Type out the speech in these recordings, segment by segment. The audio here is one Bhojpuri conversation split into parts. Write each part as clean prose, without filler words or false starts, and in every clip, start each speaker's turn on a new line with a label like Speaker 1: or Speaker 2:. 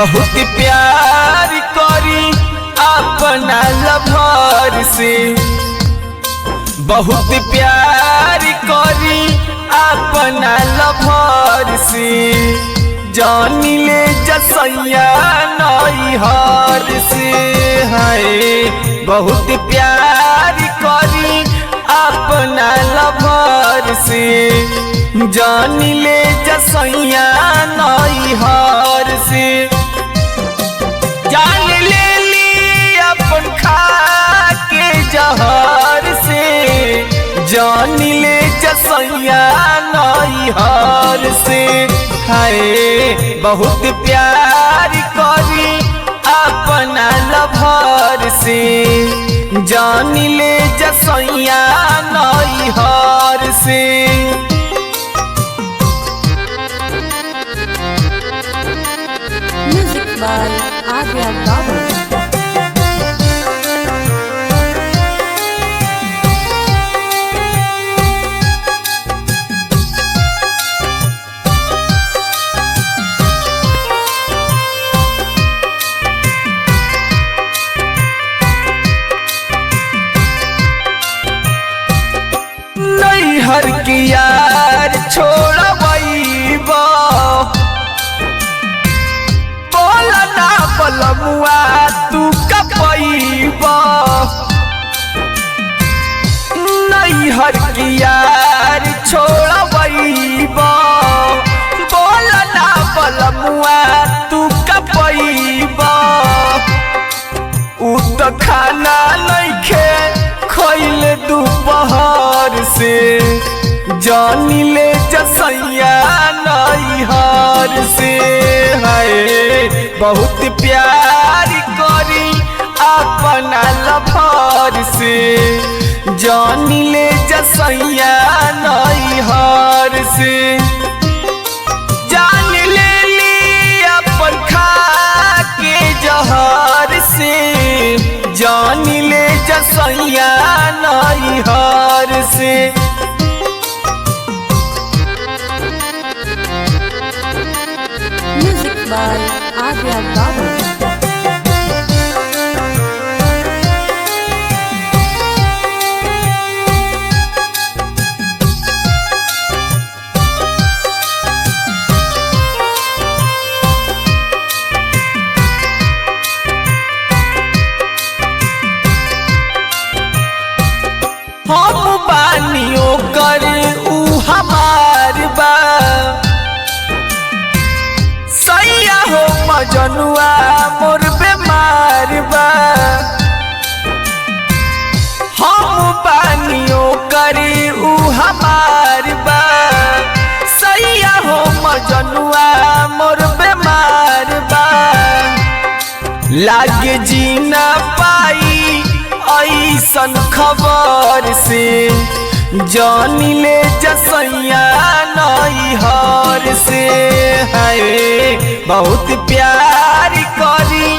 Speaker 1: बहुत प्यार करी अपना लभर से, बहुत प्यार करी अपना लभर से। जानी ले जसैया नैहर से है, बहुत प्यार करी अपना लभर से। जानी ले जसैया नैहर से, जान ले ली अपन खा के जहर से। जानी ले जसैया नैहर से है, बहुत प्यार करी अपना लभर से। जानी ले जसैया नैहर से।
Speaker 2: Music by Arya Babu.
Speaker 1: नैहर की यार छोड़बा, बोला ना बलमुआ तू कपैबा। नैहर की यार छोड़बा, बोला ना बलमुआ तू कपैबा। उ त खाना नइखे खइले दोपहर से, जानी ले जसैया नैहर से है। बहुत प्यार करी अपना लभर से, जानी ले जसैया नैहर से। जान ले ली अपन खा के जहर से, जानी ले जसैया नैहर से।
Speaker 2: Music by Arya Babu.
Speaker 1: हम बानियो कर ऊ हमार बा, सैया हो मजनुआ मोर बेमार बा। हम बानियो कर ऊ हमार बा, सैया हो मजनुआ मोर बेमार बा। लागे जीना पाई ऐसन खबर से, जानी ले जसैया नैहर से है। बहुत प्यार करी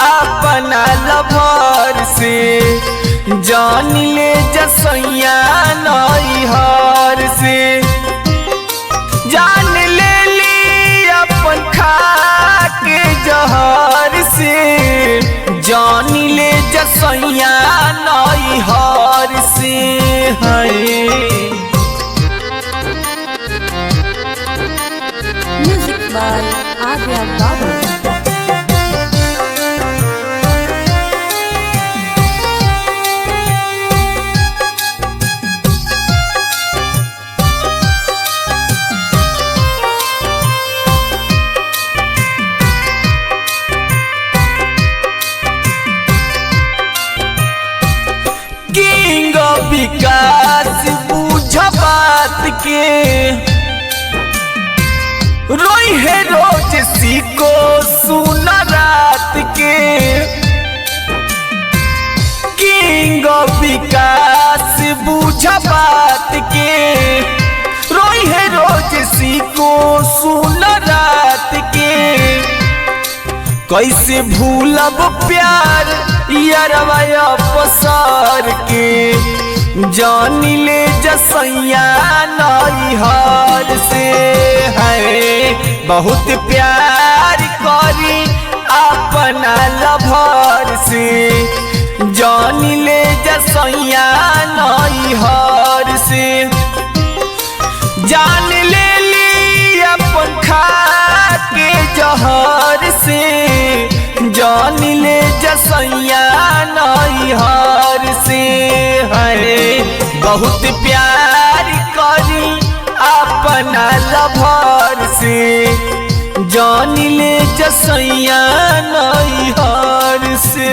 Speaker 1: अपना लभर से, जानी ले जसैया नैहर से। जान ले ली अपन खा के जहर से, जानी ले जसैया नैहर से है।
Speaker 2: Music by Arya Babu.
Speaker 1: King Vikas बुझ बात के, रोई है रोज सीको सुना रात के। किंग विकास बुझ बात के, रोई है रोज सीको सुना रात के। कैसे भूलब प्यार यारवा पसार के, जानी ले जसैया नैहर से है। बहुत प्यार करी अपना लभर से, जान ले जसैया नैहर से। जान ले ली अपन खा के जहर से, जान ले जसैया नैहर से। है बहुत प्यार करी अपना लभर से, जान ले जसैया नैहर से।